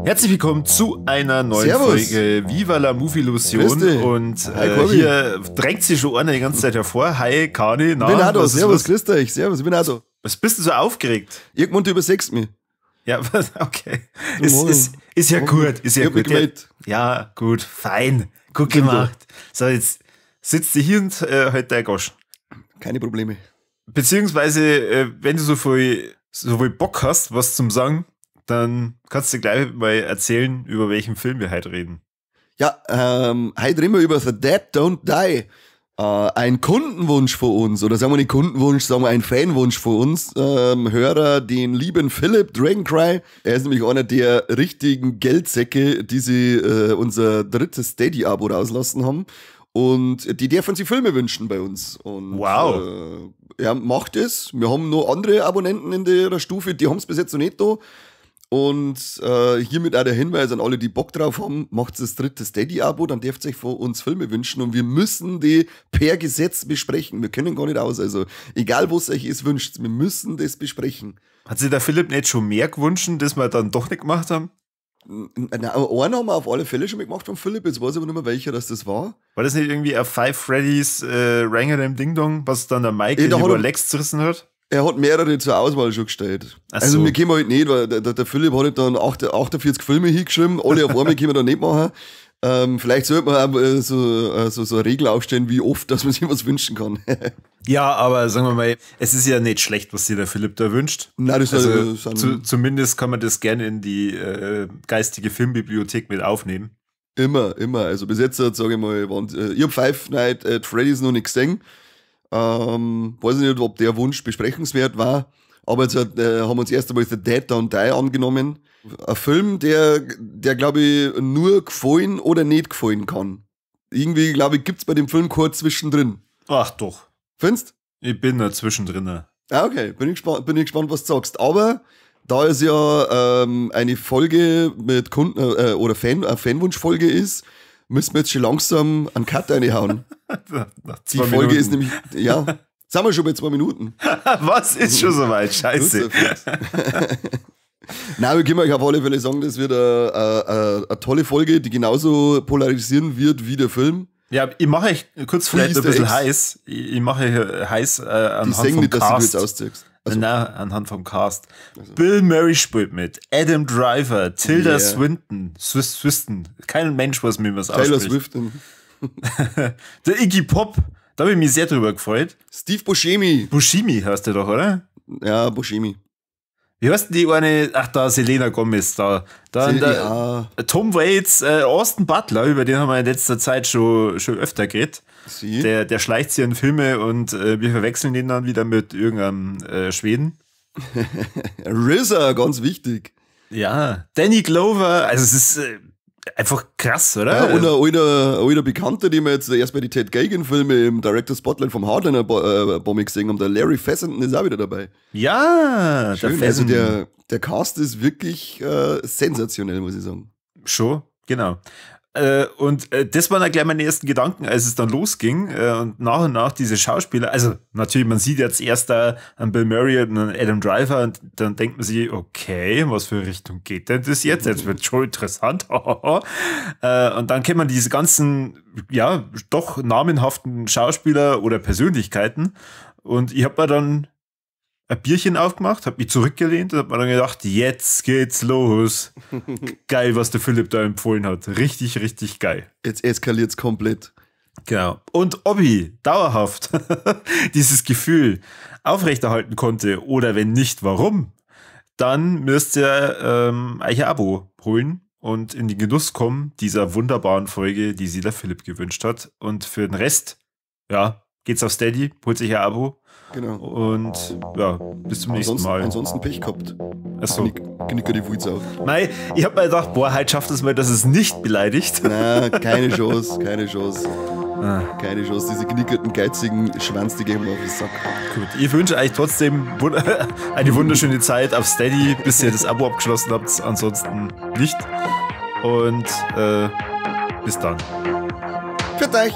Herzlich willkommen zu einer neuen Servus. Folge Viva la Movilusion. Und hier drängt sich schon einer die ganze Zeit hervor. Hi, Kani. Na, bin auch da. Servus, grüß dich. Servus, ich bin auch da. Was bist du so aufgeregt? Irgendwann übersechst mich. Ja, okay. Ist ja gut. Ist ja gut. Ja, gut. Fein. Gut gemacht. So, jetzt sitzt du hier und halt dein Gosch. Keine Probleme. Beziehungsweise, wenn du so viel Bock hast, was zum Sagen, dann kannst du gleich mal erzählen, über welchen Film wir heute reden. Ja, heute reden wir über The Dead Don't Die. Ein Kundenwunsch von uns, oder sagen wir nicht Kundenwunsch, sagen wir ein Fanwunsch von uns. Hörer, den lieben Philipp Dragoncry. Er ist nämlich einer der richtigen Geldsäcke, die sie unser drittes Steady-Abo rauslassen haben. Und die dürfen sich Filme wünschen bei uns. Und, wow. Er macht es. Wir haben noch andere Abonnenten in der Stufe, die haben es bis jetzt noch nicht da. Und hiermit auch der Hinweis an alle, die Bock drauf haben, macht das dritte Steady-Abo, dann dürft ihr euch von uns Filme wünschen und wir müssen die per Gesetz besprechen. Wir können gar nicht aus. Also egal, was euch es wünscht, wir müssen das besprechen. Hat sich der Philipp nicht schon mehr gewünscht, das wir dann doch nicht gemacht haben? Na, einen haben wir auf alle Fälle schon mitgemacht von Philipp, jetzt weiß ich aber nicht mehr, welcher das war. War das nicht irgendwie ein Five Freddy's Rangerdam Ding Dong, was dann der Mike über Lex zerrissen hat? Er hat mehrere zur Auswahl schon gestellt. Ach also so. Wir können halt nicht, weil der Philipp hat halt dann 48 Filme hingeschrieben, alle auf einmal können wir da nicht machen. Vielleicht sollte man auch so eine Regel aufstellen, wie oft, dass man sich was wünschen kann. Ja, aber sagen wir mal, es ist ja nicht schlecht, was sich der Philipp da wünscht. Nein, das also, zumindest kann man das gerne in die geistige Filmbibliothek mit aufnehmen. Immer, immer. Also bis jetzt, sage ich mal, ich habe Five Nights at Freddy's noch nicht gesehen. Weiß ich nicht, ob der Wunsch besprechenswert war, aber jetzt haben wir uns erst einmal The Dead Don't Die angenommen. Ein Film, der glaube ich, nur gefallen oder nicht gefallen kann. Irgendwie, glaube ich, gibt's bei dem Film kurz zwischendrin. Ach doch. Findest? Ich bin da zwischendrin. Ah, okay. Bin ich gespannt, was du sagst. Aber da es ja eine Folge mit Kunden oder Fanwunschfolge ist, müssen wir jetzt schon langsam einen Cut reinhauen. Die Folge Minuten. Ist nämlich, ja, sind wir schon bei 2 Minuten. Was ist schon soweit? Scheiße. Nein, wir können euch auf alle Fälle sagen, das wird eine tolle Folge, die genauso polarisieren wird wie der Film. Ja, ich mache euch kurz vielleicht ein bisschen heiß. Ich mache euch heiß anhand vom nicht, Cast. Dass du jetzt ausziehst. Also. Na, anhand vom Cast. Also. Bill Murray spielt mit, Adam Driver, Tilda Swinton, Swinton. Kein Mensch weiß, wie man es ausspricht. Taylor Swifton. Der Iggy Pop, da habe ich mich sehr drüber gefreut. Steve Buscemi. Buscemi heißt der doch, oder? Ja, Buscemi. Wie heißt denn die eine? Ach, da, Selena Gomez, da. Da Tom Waits, Austin Butler, über den haben wir in letzter Zeit schon öfter geredet. Sie? Der schleicht sich in Filme und wir verwechseln den dann wieder mit irgendeinem Schweden. RZA, ganz wichtig. Ja, Danny Glover, also es ist einfach krass, oder? Ja, und ein alter Bekannter, den wir jetzt erst bei den Ted Geoghegan-Filmen im Director Spotlight vom Hardliner Bomb gesehen haben, der Larry Fessenden ist auch wieder dabei. Ja, schön. Der also der Cast ist wirklich sensationell, muss ich sagen. Schon, genau. Und das waren dann gleich meine ersten Gedanken, als es dann losging und nach diese Schauspieler, also natürlich, man sieht jetzt erst da an Bill Murray und an Adam Driver und dann denkt man sich, okay, was für Richtung geht denn das jetzt? Jetzt wird schon interessant. Und dann kennt man diese ganzen, ja, doch namenhaften Schauspieler oder Persönlichkeiten und ich habe mir dann ein Bierchen aufgemacht, habe mich zurückgelehnt und hab mir dann gedacht, jetzt geht's los. Geil, was der Philipp da empfohlen hat. Richtig, richtig geil. Jetzt eskaliert's komplett. Genau. Und ob ich dauerhaft dieses Gefühl aufrechterhalten konnte oder wenn nicht, warum, dann müsst ihr euch ein Abo holen und in den Genuss kommen dieser wunderbaren Folge, die sich der Philipp gewünscht hat. Und für den Rest, ja, geht's auf Steady, holt sich ein Abo. Genau. Und ja, bis zum nächsten Mal. Ansonsten Pech gehabt. Achso. Knicker die Wulz auf. Mei, ich hab mir gedacht, boah, heute schafft es mal, dass es nicht beleidigt. Na, keine Chance, keine Chance. Ah. Keine Chance, diese genickerten, geizigen Schwanz, die gehen mir auf den Sack. Gut, ich wünsche euch trotzdem eine wunderschöne Zeit auf Steady, bis ihr das Abo abgeschlossen habt. Ansonsten nicht. Und bis dann. Für euch.